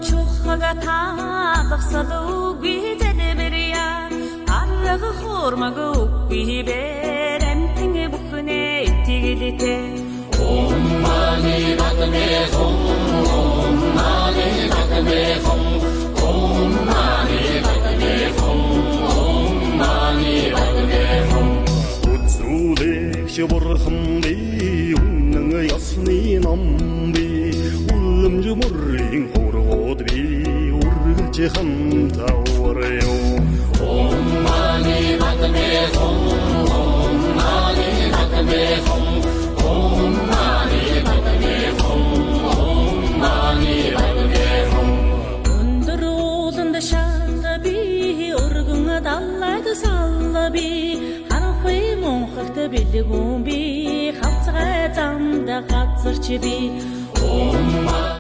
Чухаг таалгасал үгүй залбирая. Арга хурмаг үгүй бэр амтан бүхнээ итгэлтэй. Om mani padme hum, Om mani padme hum, Om mani padme hum, Om mani padme hum. Үзүүлэгч бурхан би, үнэн ёсны ном би, үлэмж мөрийн хургууд би, үргэлж хамт аврая. Om mani padme hum, Om mani padme hum, Om mani padme hum, Om mani padme hum. Өндөр ууланд шат би, өргөн далайд сал би, харанхуй мунхагт бэлгүүн би, хавцгай замд газарч би. Om